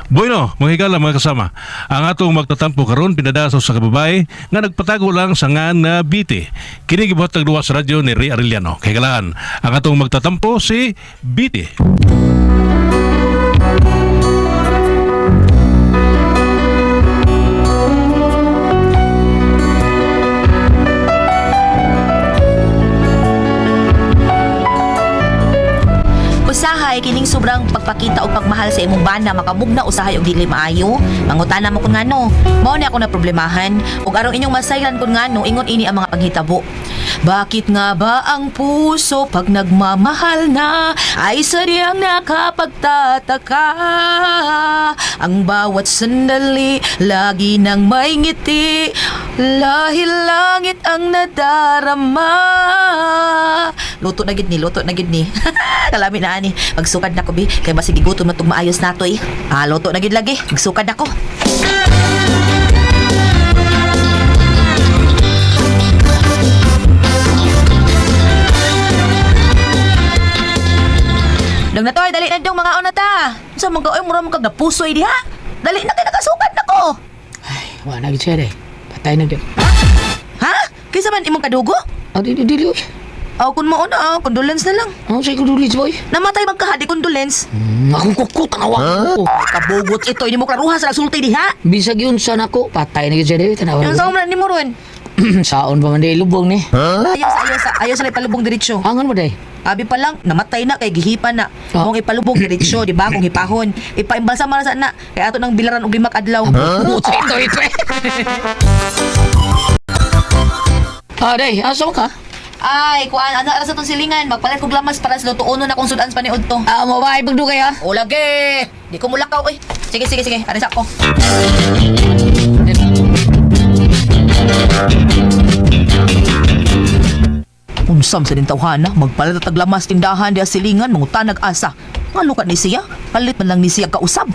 Bueno, mga higala mga kasama, ang atong magtatampo karon pinadaso sa kababae nga nagpatago lang sa ngan na Biti. Kini gibuhat duwa sa radyo ni Ray Arellano. Kay galaan, ang atong magtatampo si Biti. Usahay kining sobrang pagpakita og pagmahal sa imong bana makamugna usahay og dili maayo. Mangutana mo kun ngano. Mao ni ako na problemahan ug aron inyong masayran kun ngano ingon ini ang mga panghitabo. Bakit nga ba ang puso pag nagmamahal na ay sadyang nakapagtataka? Ang bawat sandali lagi nang may ngiti dahil langit ang nadarama. Luto na gid ni, luto na gid ni. Kalami na ani. Magsukad na ko bi kay basig gigutom na tug maayos nato eh. Ah, luto na gid lagi. Magsukad na ko. Dong na toy, dali na dong mga una ta. Sa mga oy mura man kag napusoy diha. Dali na kay nakasukad na ko. Ay, wala na gid siya day. Patay na gid. Ha? Kinsa man imong kadugo? Ah, di di dili oy. Aw kun mao na, ah, condolence na lang. Ano sa condolence boy? Namatay man kahadi condolence. Akong kuko tanawa. Huh? Ay, kabugot ito, hindi mo klaruha sa nagsulti diha. Bisag yun sa nako, patay na gid siya day. Tanawa. Yung sa man ni mo ron. Saon pa man day lubong ni. Ayaw sa ayaw sa ayaw sa ipalubong diretsyo. Angan mo day. Abi pa lang namatay na kay gihipa na. Ah. Kung ipalubong diretsyo, di ba? Kung hipahon, ipaimbalsa man sa na. Kay ato nang bilaran og 5 ka adlaw. Huh? Ito ito eh. Ah, day, asa ka? Ay, kuan ana ra sa tong silingan, magpalit kog lamas para sa lutuonon na kung sudan pa ni udto. Ah, mo ba pagdugay ha? O lagi. Di ko mulakaw oy. Sige sige sige, ari sa ako. Unsam sa dintawhana, magpalit at taglamas tindahan diha silingan, mangutanag asa. Ngano ka ni siya? Palit man lang ni siya kausab.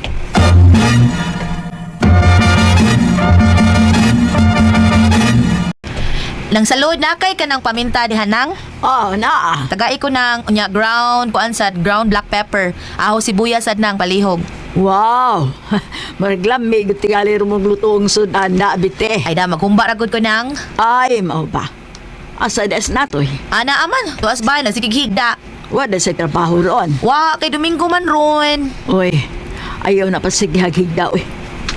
Nang salud na kay kanang paminta diha nang. Oh, naa. Tagai ko ng unya ground kuan sad ground black pepper. Aho sibuyas sad nang palihog. Wow. Maraglamig tingali rumong lutoong sudan na bite. Ay da maghumba ra gud ko nang. Ay, mao ba? Asa des natoy? Ana aman, tuas bay nang sige higda. Wala sa trabaho roon. Wa kay Domingo man ron. Uy, ayaw na pasighagig daw eh.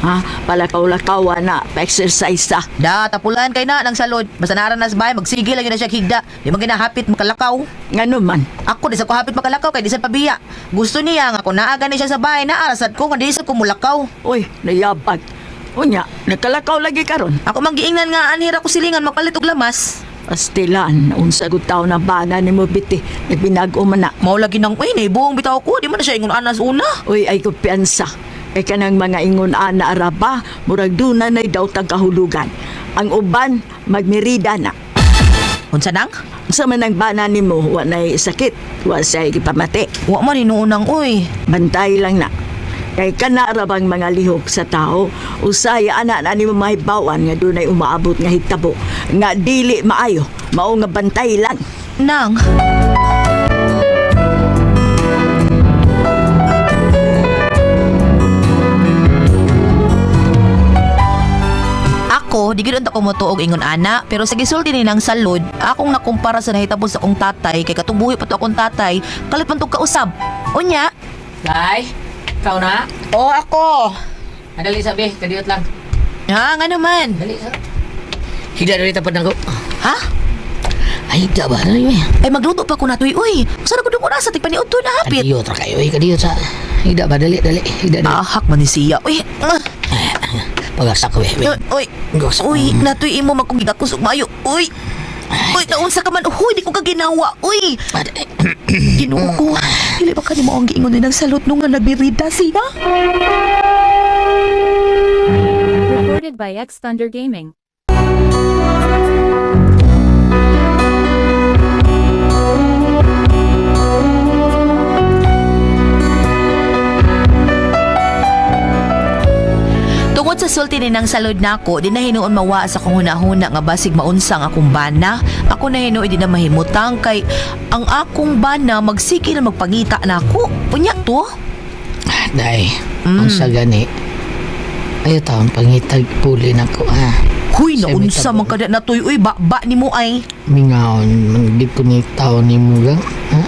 Ha? Palakaw-lakaw na, pa-exercise ta. Da tapulan kay na nang salod. Basta naara na sa bahay magsige lang yun na siya higda. Di man ginahapit makalakaw. Ngano man, Ako di sa ko hapit makalakaw kay di sa pabiya. Gusto niya nga kung naa gani siya sa bahay naarasad ko kung di sa ko mulakaw. uy, nayabag. Unya, nakalakaw lagi karon. Ako man giingnan nga anhira ko silingan magpalit og lamas. Pastilan, unsa gud taw na bana nimo biti, nagbinago man na. Mao lagi nang uy naibuong bitaw ko di man na siya ingon anas una. Uy, ay kumpiyansa. Kay kanang mga ingon ana araba, murag duna na'y daw kahulugan. Ang uban, magmirida na. Unsa nang? Sa man ang bana nimo, wa na'y sakit, wa siya'y gipamati. Wa man hinuunang uy. Bantay lang na. Kay kana ra bang mga lihok sa tao, usay ana na nimo mahibawan nga dunay umaabot nga hitabo, nga dili maayo, mao nga bantay lang. Nang. Ako, di gid unta ko motuog ingon ana, pero sa gisulti ni nang salud, akong nakumpara sa nahitabo sa akong tatay kay katong buhi pa to akong tatay, kalit man tog kausab. Unya, Day, ikaw na. oh ako. Ah, Dali sabi, kadiyot lang. Ha, nga naman. Dali sa. Higda dali tapad nako. Ha? Ay, higda ba? Dali uy. Ay magluto pa ko na tuy uy. Usa na gud ko nasa tigpaniud to na hapit. Kadiyot ra kayo, uy, kadiyot sa. Higda ba? Dali, dali. Higda dali. Ahak man ni siya. Uy. Ah. Pag-asa ko, eh. Uy, uy. Gos- Uy, natoy imo makong gigakusog maayo. Uy. Uy, naunsa ka man. Uy, di ko ka ginawa. Uy. Ginoo ko. Dili ba ka nimo ang giingon ni nang salot nung nga nagbirida siya? Recorded by X Thunder Gaming. Tungod sa sulti ni nang salod nako, di na hinuon mawa sa akong hunahuna nga basig maunsang akong bana. Ako na hinuon di na mahimutang kay ang akong bana magsige na magpangita nako. Unya to. Day, ang sa gani. Ayaw taon pangitag puli na ko ha. Huy, Sa naunsa mitabo. man kada natoy uy, ba nimo ay. Mingaon man di ko ni taon ni mo gang. Ha?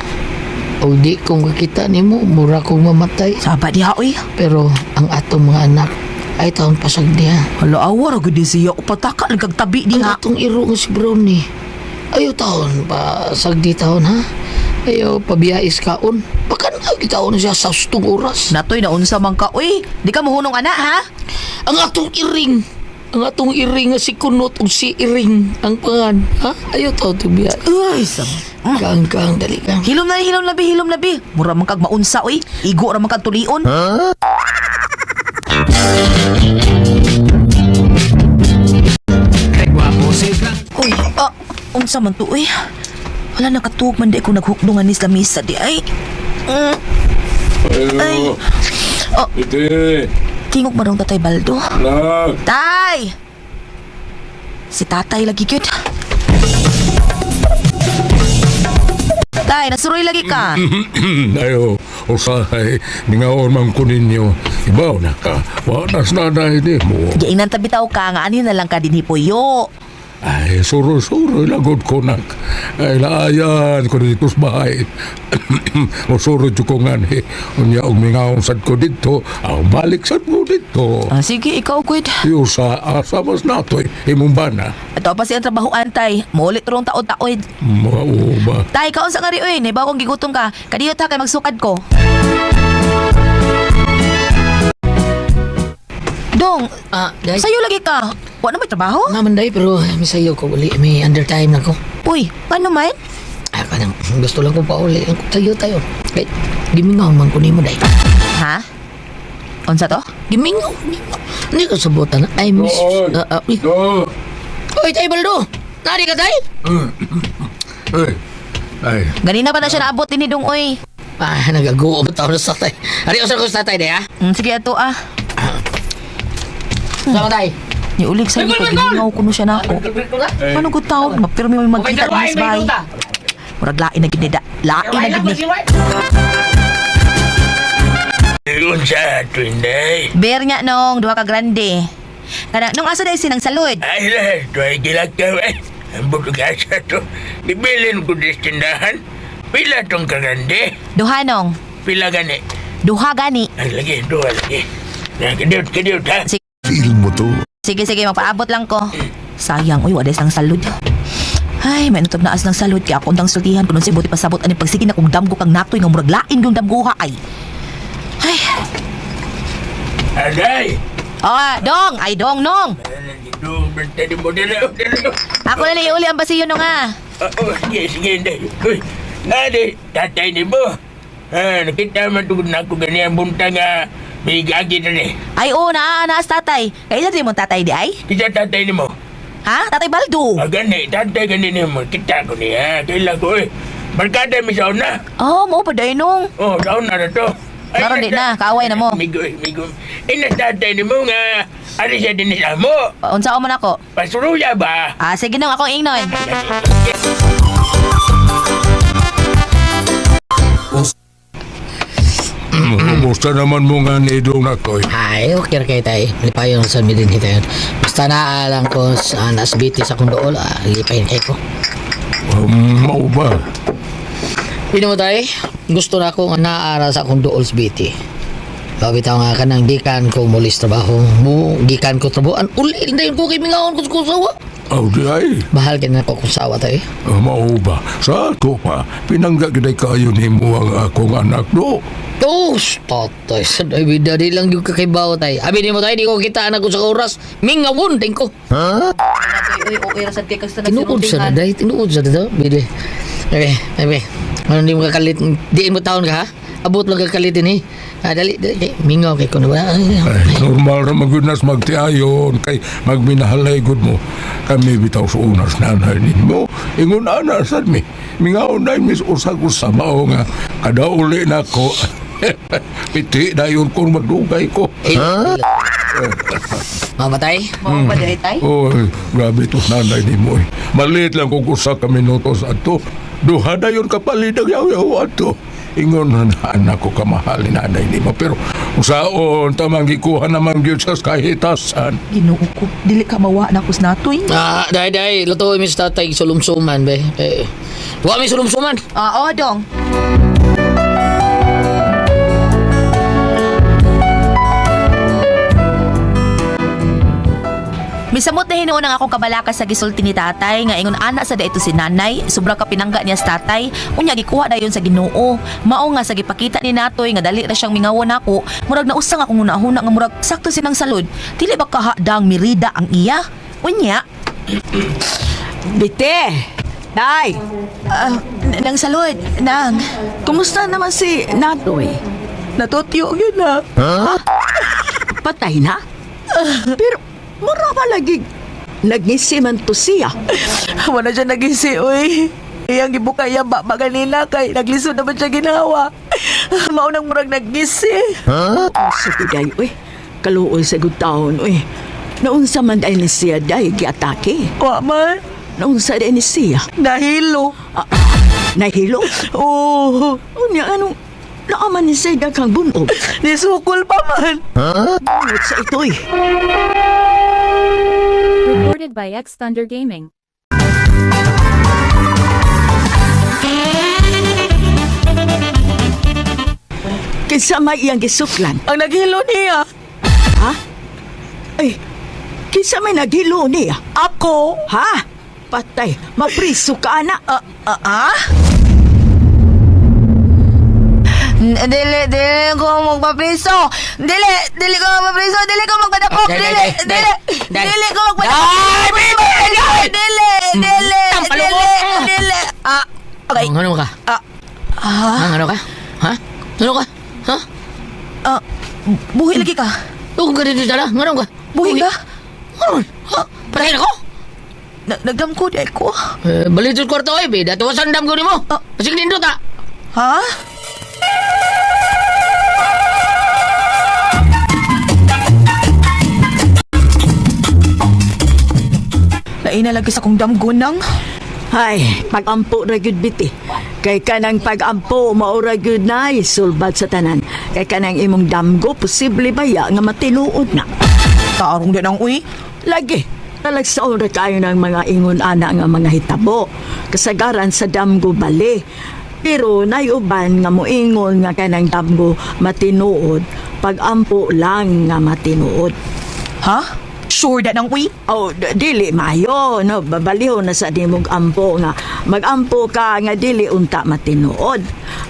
O di kong kakita ni mo, mura kong mamatay. Saba diha uy. Pero ang atong mga anak ay taon pasag niya. Hala awa ra gud ni siya upataka lang kag tabi Ang diha. atong iro nga si Brownie. Ayaw taon pa sagdi taon ha. Ayaw pabiyais kaon. Baka na taon siya sa sustong oras. Natoy naunsa man ka uy. Di ka mohunong ana ha? Ang atong iring. Ang atong iring nga si Kunot ug si Iring ang pangan. Ha? Ayaw taon tubiyais. Uy, sab. Kang kang dali kang. Hilom na hilom na bi, hilom na bi. Mura man kag maunsa uy. Igo ra man kag tulion. Uy, ah, unsa man to uy. Wala nakatuog man di ko naghukdong anis lamisa di ay. Ay. Oh. Ite, Tingog man rong Tatay Baldo. nak. Tay! Si tatay lagi gyud. Tay, nasuroy lagi ka. Ayo, usahay, ningaon man ko ninyo. Ibaw na ka, wa nas nanay ni mo. Giingnan tabi taw ka nga ani na lang ka dinhi puyo. Ay, suro-suro lagod ko nak. Ay, laayan ko dito sa bahay. Musuro jud ko nga ni. Unya, og mingaon sad ko dito, ang balik sad ko dito. Ah, sige, ikaw gud. Yusa, asa mas natoy, imong bana. Ato pa siyang trabahoan tay. Muulit rong taod-taod. Mao ba? Tay, kaon sa ngari uy, nahibaw kong gigutom ka. Kadiyot ha kay magsukad ko. Dong, Ah, day. sayo lagi ka. Wa na may trabaho? Naman day pero misayo ko uli may undertime na ko. Uy, ano man? Ah, kanang gusto lang ko pauli. Tayo tayo. Kay gimingaw man ko nimo day. Ha? Unsa to? Gimingaw nimo. Hindi ko sabutan. I miss. Oy. Ah, ah, uy. Oh, Oy, tay Baldo. Nari ka tay? ay, ay, Ganina pa na siya naabot din ni Dong uy. Ah, nagaguom taon na sa tay. Ari usar ko sa tatay day ha. Sige ato ah. Sama tay. Niulig sa iyo kay gimingaw kuno siya nako. Ano ko taon? Mapirmi may magkita ni bay. Murag lain na gid ni da. Lain na gid ni. Unsa ato inday? Beer nga nong duha ka grande. Kana nung asa dai sinang salud. Ay lah, tuay gilakaw eh. Ang butugasa to. Ibilin ko dis tindahan. Pila tong kagande? Duha nong. Pila gani? Duha gani. Ay lagi, duha lagi. Na, kadiyot, kadiyot ha. Sige sige, magpaabot lang ko. Sayang uy, wala sang salud. Ay, may nutob na as ng salud kaya ako undang sultihan kuno si buti pasabot ani pagsige na kung damgo kang natoy nga murag lain yung damguha ay. Ay, Aday! oh, dong, ay dong nong. Dong, basta di mo dala, dala. Ako na lang iuli ang basiyo nong ah. Oo, sige, sige, inday. Uy, nadi, tatay ni mo. Ah, nakita man tugod na ako ganyan buntang nga may gagi na ni. Ay oo, naa naas tatay. Kaya di mo tatay di ay? Kita tatay ni mo. Ha? Tatay Baldo. Ah, gani, tatay gani ni mo. Kita ko niya. Kaila ko eh. Barkada mi sa una. Oh, mo pa day nong. Oh, sa una na to. Ay, Karon di na, kaaway na mo. Migo, migo. Eh, natatay ni mo nga. Ari siya din sa mo. Unsa man ako? Pasuruya ba? Ah, sige nong, akong ingnon. Kumusta naman mo nga ni Dong Nakoy? Ay, okay ra kay tay. Lipayon sa mi din hitayon. Basta naalang ko sa nasbiti sa akong dool, ah, lipayin kay ko. Mao ba? Pino mo tay, gusto na ako nga naara sa akong dool sa biti. Bawi taw nga kanang gikan ko muli sa trabaho mo, gikan ko trabahoan, uli na yun ko kay mingaon ko sa kusawa. Aw, di ay. Mahal kay na ako kung sawa tay. Ah, mao ba? Sa ato pa, pinangga gyud ay kaayo nimo ang akong anak do. Tos, tatay, sa bida di lang yung kakaibaw tay. Abi ni mo tay, di ko kita anak ko sa oras. Mingawon din ko. Uy, uy, rasad kay kasta Tinuod sa na day, tinuod sa na bide. Okay, okay. Ano di mo kakalit, diin mo taon ka ha? Abot lang kakalitin eh. Ah, dali, dali, kay, mingaw kay kuno ba? Ay, normal ra man gyud nas magtiayon kay magminahalay gud mo. Kami bitaw sa unas nanay nimo. Ingon ana sad mi. Mingaon na mis usag usa mao nga kada uli nako. Piti dayon kung magdugay ko. Ha? Mamatay? Mo pa day tay. Oy, grabe to nanay nimo. Eh. Maliit lang kung usa ka minutos ato. Duha dayon kapalit ang yaw-yaw ato. Ingon na anak ko kamahal ni nanay nimo pero usaon tamang gikuha naman gyud sa kahitasan. Ginoo ko, dili ka mawa na kus natoy. Ah, dai dai, luto mi sa tatay sulumsuman be. Eh, wa mi sulumsuman. Oo, dong. Misamot na hinuon ang akong kabalaka sa gisulti ni tatay nga ingon ana sa daito si nanay, sobra ka pinangga niya sa tatay, unya gikuha dayon sa Ginoo. Mao nga sa gipakita ni natoy nga dali ra siyang mingawon nako, murag nausang akong hunahuna nga murag sakto sinang salud. Dili ba kahadang mirida ang iya? Unya, Bite! Day! nang salud, nang Kumusta naman si Natoy? natutyo yun na. Patay na? Pero mura ba lagi nagngisi man to siya? Wala siya nagisi, uy. Iyang gibuka iya ba ganina kay naglisod naman siya ginawa. Maunang murag naggisi. Sige day, uy. Kaluoy sa good taon, uy. Naunsa man day ni siya day giatake. Wa man, Naunsa day ni siya. nahilo. Nahilo. Oo, Unya anong naaman ni siya daghang bunog. nisukol pa man. Bunot sa itoy. Recorded by X Thunder Gaming. Kinsa may iyang gisuklan. Ang naghilo niya. Ha? Ay, kinsa may naghilo niya? Ako. Ha? Patay, mapriso ka na. Ah? Dili, dili ko magpapriso. Dili, dili ko magpapriso. Dili ko magpadakop. Dai, Dili, dai, dai, dili, dai. dili ko magpadakop. Dai, baby, dai! Dili, dili, Tampalo dili, mo. dili. Ah, okay. Ang ano ka? Ah, Ang ano ka? Ha? Ano ka? Ha? Ah, buhi lagi ka. Kung ganito dala, ngano ka? Buhi ka? Ano? Ha? Patayin ako? Nagdamko di ko. Eh, balik sa kwarto eh, be. Dato sandam ko nimo. Ah. Basig nindot ah. Ha? Lain na lagi sa kong damgo nang. Ay, pag-ampo ra gyud biti. Kay kanang pag-ampo mao ra gyud na sulbad sa tanan. Kay kanang imong damgo posible ba ya nga matinuod na. Tarong din ang uy. Lagi talagsaon ra kayo ng mga ingon ana nga mga hitabo. Kasagaran sa damgo bali. Pero nayuban nga moingon nga kanang damgo matinuod, pag-ampo lang nga matinuod. Ha? Sure da nang uy? Oh, dili mayo no, babaliho na sa nimong ampo nga magampo ka nga dili unta matinuod.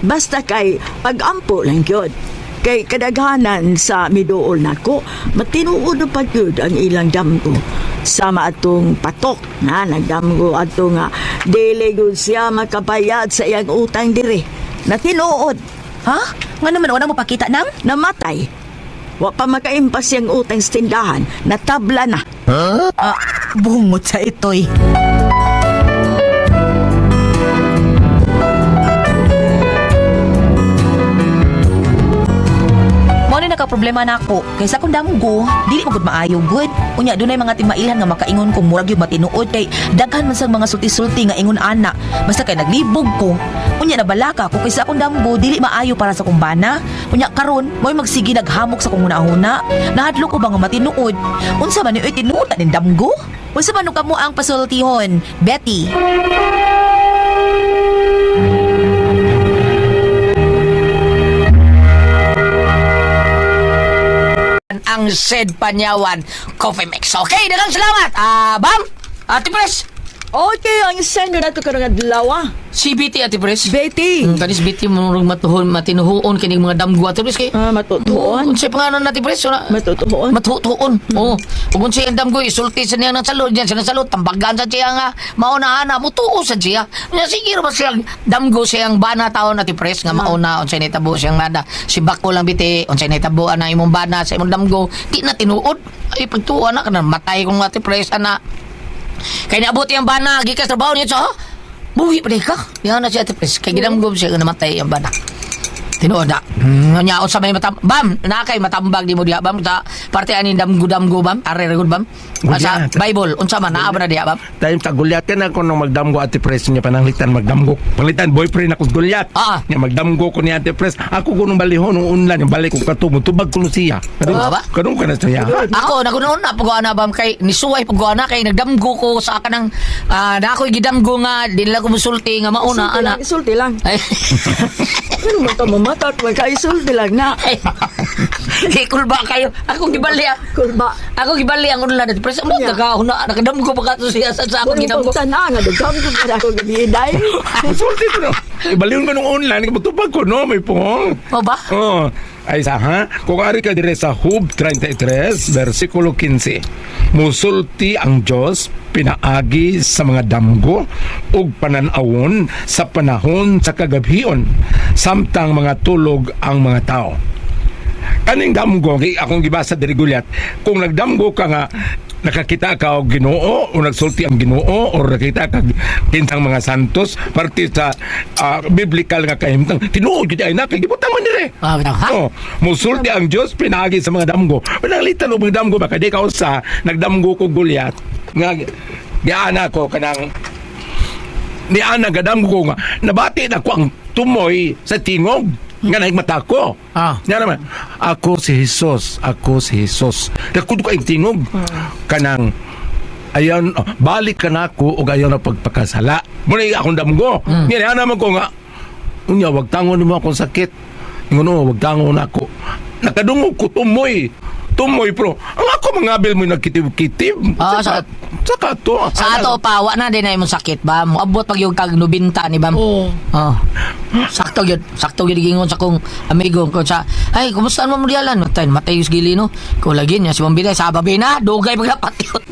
Basta kay pagampo lang gyud. Kay kadaghanan sa miduol nako, matinuod na pa gyud ang ilang damgo. Sama atong patok na nagdamgo ato nga dili gyud siya makabayad sa iyang utang diri. Natinuod, Ha? Nga naman wala mo pakita nang? namatay. Wa pa makaimpas siyang utang sa tindahan, natabla na. Ah, bungot sa itoy. Mao ni nakaproblema nako kay sa akong damgo, dili man gud maayo gud. Unya dunay mga timailhan nga makaingon kung murag yung matinuod kay daghan man sa mga sulti-sulti nga ingon ana. Basta kay naglibog ko. Unya nabalaka ko kay sa akong damgo dili maayo para sa akong bana. Unya karon mo'y magsige naghamok sa akong hunahuna. Nahadlok ko ba nga matinuod? Unsa man ni oy tinuod ning damgo? Unsa man kamo ang pasultihon, Betty? Ang Sid Panyawan Coffee Mix. Okay, daghang salamat. Ah, Bam! Ate Pres! Okay, ang sendo nato karong adlaw. Ah. CBT, Ate Pres. Betty. Kanis BT murag matuhon matinuhuon kining mga damgo Ate Pres kay. Ah, matutuon. Unsay pangalan natin Pres? Una- Matutuon. Matutuon. Oo. Ug unsay ang damgo isulti sa niya ng salud diyan sa salud tambagan sa siya nga mauna ana mutuo sa siya. Nya sige ra ba siyang damgo siyang bana taon Ate Pres nga mauna unsay nitabo siyang bana. Si bako lang biti unsay nitabo ana imong bana sa imong damgo di na tinuod. Ay pagtuo ana kana matay kong Ate Pres ana. Kay niabot ang bana gikas trabaho niya sa buhi pa ka. Yan na siya Ate Pres. Kay gidamgom siya nga namatay ang bana. Tinuod na. Nya unsa may matam bam, na kay matambag di mo diha bam sa parte ani damgo-damgo bam, are gud bam. Ah, sa Gulya. Bible unsa man naa ba na diha bam? Time ta Goliath ka na kung nung magdamgo Ate Pres niya pananglitan magdamgo. Panglitan boyfriend ako sa Goliath. Ah. Niya magdamgo ko ni Ate Pres. Ako ko nung balihon nung unlan yung balik ko katumo tubag ko siya. Kadung Ah, ba? kadung ka na siya. Ako nagunoon na pag ana bam kay nisuway pag ana kay nagdamgo ko sa kanang na ako'y gidamgo nga di nila ko musulti nga mauna Isulti ana. lang, isulti lang. Ay. Pero mo ka mamatat, magka-isulti lang na. Ay. Kulba kayo. Akong gibali ah. Kulba. Ako gibali ang unlan at pres mo Unya. naka nakadamgo pa kato siya sa akong Kung gidamgo. pagtana nga, dagam ko para ako gabi day. Sulti ko no. Ibalihon ko nung unlan tubag ko no may pong. O ba? Oh, ay sa ha? Kung ari ka dire sa Hub 33, versikulo 15. Musulti ang Dios pinaagi sa mga damgo ug pananawon sa panahon sa kagabhion samtang mga tulog ang mga tao. Kaning damgo kay akong gibasa diri Gulyat, kung nagdamgo ka nga nakakita ka og Ginoo o nagsulti ang Ginoo o nakita ka kinsang mga santos parte sa biblical nga kahimtang tinuod gyud ay na kay gibutang man dire. Ah, bitaw, ha? Oh, musulti ang Dios pinaagi sa mga damgo. Pananglitan og mga damgo baka di ka usa nagdamgo ko Gulyat nga giana ko kanang ni ana gadamgo ko nga nabati na ko ang tumoy sa tingog nga nahigmata ko. Ah. Nga naman, ako si Jesus, ako si Jesus. Nakud ko ang tingog kanang ayan, oh, balik ka na ako ug ayaw na pagpakasala. Muna yung akong damgo. Nga ana man ko nga, unya, wag tangon mo akong sakit. Ingon mo, wag tangon ako. Nakadungog ko tumoy. Tumoy, pro. Ang ako mga abil mo nagkitib-kitib. Ah, Saka to. Sa ato pa wa na din na imong sakit ba? Moabot pag yung kag 90 ni bam. Oo. Oh. Sakto gyud, sakto gyud gingon sa kong amigo ko sa ay kumusta man mo dialan? Matay, matay yung gili no. Ko lagi niya si Bambina sa babina, dugay paglapat yun.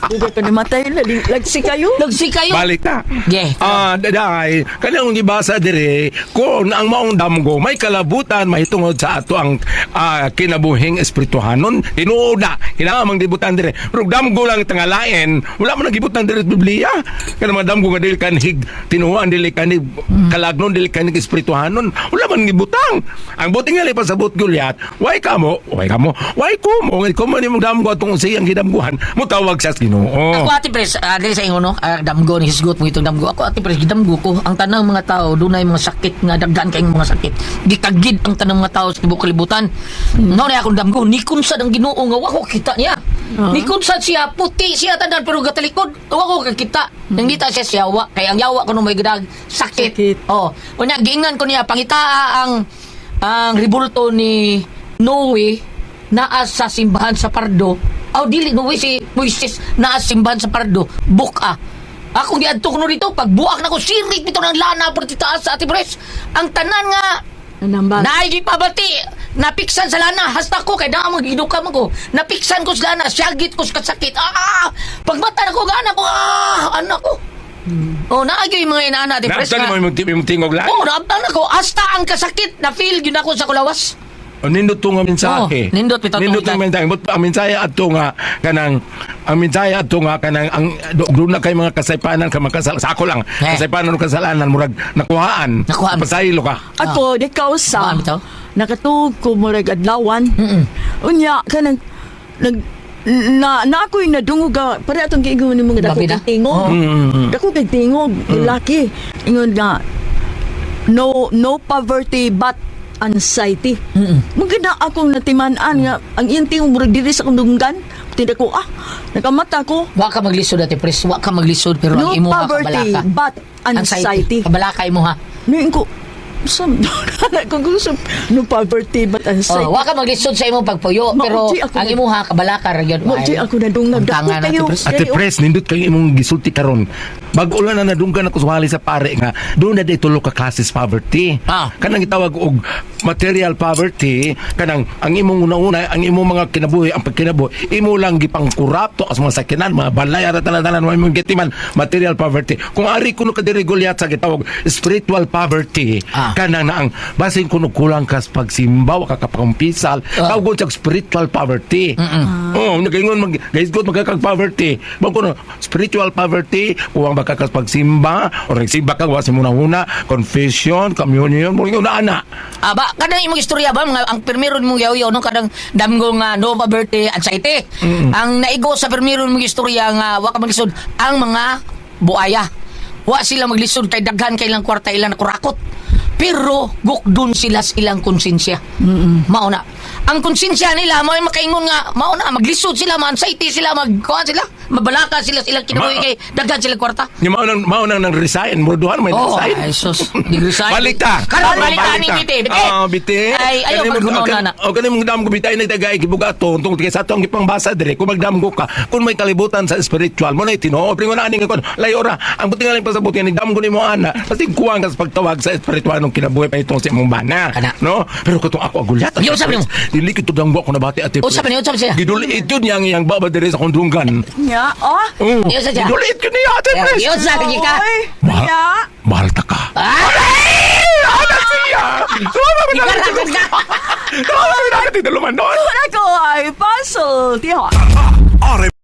Duga ka namatay, lagsi kayo. Lagsi kayo. Balik na. Yeah. Ah, daday, kanang gibasa dire kung ang maong damgo may kalabutan mahitungod sa ato ang kinabuhing espirituhanon, tinuod na kinahanglan mang gibutan dire. Pero damgo lang tangalain, wala man nagibutan dire sa Biblia. Kanang mga damgo nga dili kanhig tinuoan dili kanhig kalagnon dili kanhig espirituhanon, wala man gibutang. Ang buti nga pasabot Goliath, way kamo, way kamo, way kumo, ko man imong damgo atong siyang gidamguhan, mutawag sa Ginoo. Ako ate pres, dili sa ingon no, damgo ni hisgot mo itong damgo. Ako ate pres, gidamgo ko ang tanang mga tao dunay mga sakit nga daghan kayong mga sakit. Gikagid ang tanang mga tao sa tibuok kalibutan. No na akong damgo, nikon sad ang Ginoo nga wa ko kita niya. Nikon sad siya, puti siya tanan pero gatalikod, wa ko kakita. Nangita siya sa yawa, kay ang yawa kuno may gadag sakit. Sakit. Oh, unya giingnan ko niya pangitaa ang ribulto ni Noe naa sa simbahan sa Pardo. Aw dili Noe si Moises naa sa simbahan sa Pardo. Buka. Akong giadto ko no dito pagbuak nako sirit bitaw ng lana por taas sa Ate Pres. Ang tanan nga Nanambal. naay gipabati napiksan sa lana hasta ko kay naa magiduka man ko napiksan ko sa lana syagit ko sa kasakit pagmata nako gana ko anak ko. Oh, naa gyud yung mga inaana Ate Pres Naabtan nga- mo imong tingog lang. Oo, naabtan ako. Hasta ang kasakit na feel yun ako sa kulawas. O, nindot to nga mensahe. Oo, nindot bitaw tong Nindot nga mensahe. But ang mensahe adto nga kanang ang mensahe adto nga kanang ang doon na kay mga kasaypanan ka makasal sa ako lang. Eh. Kasaypanan o kasalanan murag nakuhaan. Nakuhaan. Pasaylo ka. Ako, di ka usa. Kuhaan bitaw? Nakatuog ko murag adlawan. Unya, kanang, nag, na, na ako'y nadungog ka, pare atong giingon ni mga dako Babi na? kay tingog. Dako kay tingog, laki. Ingon nga, no, no poverty but anxiety. Mungkin na akong natiman-an nga, ang iyang tingog murag diri sa akong dunggan. Tinda ko, nakamata ko. Wa ka maglisod Ate Pres, wa ka maglisod pero No ang imo ha poverty kabalaka. but anxiety. Kabalaka imo ha. Noon ko, sa, ko gusto, no poverty but anxiety. Oh, wa ka maglisod sa imong pagpuyo pero Mauji ako ang na- imo ha kabalaka ra gyud. Mauji ako na dungag. Ang tanga Dako na, kayo. Ate Pres. Ate Pres, nindot kayo imong gisulti karon. Bag-o lang na nadunggan ako suwali sa pare nga doon na day tulo ka classes poverty. Ah. Kanang gitawag og material poverty, kanang ang imong una-una, ang imong mga kinabuhi, ang pagkinabuhi, imo lang gipangkurapto as mga sakinan, mga balay at talan-talan, mga imong gitiman, material poverty. Kung ari kuno ka diri Goliath sa gitawag spiritual poverty, Ah. Kanang na ang basin kuno kulang kas pagsimba wa ka kapakumpisal, tawgon sa spiritual poverty. Oh, nagaingon mag guys god magkakag poverty. Bang kuno spiritual poverty, kuwang baka kas pagsimba or nagsimba ka wa sa muna-una, confession, communion, mo na ana. Aba, kanang imong istorya ba mga ang pirmiro nimong yaw-yaw no kanang damgo nga no poverty anxiety. Ang naigo sa pirmiro nimong istorya nga wa ka maglisod ang mga buaya. Wa sila maglisod kay daghan kay ilang kwarta ilang nakurakot. Pero gukdon sila sa ilang konsensya. Mao na. Ang konsensya nila mao makaingon nga mao na maglisod sila, ma-anxiety sila, magkuan sila, mabalaka sila sa ilang kinabuhi kay daghan sila kwarta. Ni mao nang nang resign, murduhan may Oh, resign. ay sus, nag-resign. Balik ta. Karon balik ta ning biti, biti. Ah, biti. Ay, ayaw Kani mo- paghunaw na na. O kani mong damgo bitay na tagay gibugaton tungod kay sa atong gipangbasa dire kung magdamgo ka kung may kalibutan sa spiritual mo na tinuod pero na aning kon layo ra ang buti nga lang pasabot ni damgo nimo ana pati kuwang ka sa pagtawag sa spiritual nung kinabuhi pa itong sa imong bana Kana. no, pero katong ako agulyat. Yo, sabi mo. Dili kito damgo ako nabati, Ate Unsa Pres. ba niya? Unsa ba siya? Gidulit yun yang iyang baba dire sa kundungan. Nya, oh. Oh, Yo, sa siya. gidulit yun niya, Ate Pres. Yun sa akin ka. Oy, Mahal, nya. mahal ta ka. Ah! Anak siya. Sumama mo na. Ikarakot ka. Sumama mo na. Tito Lumanon. Ako ay puzzle. Tiho. RM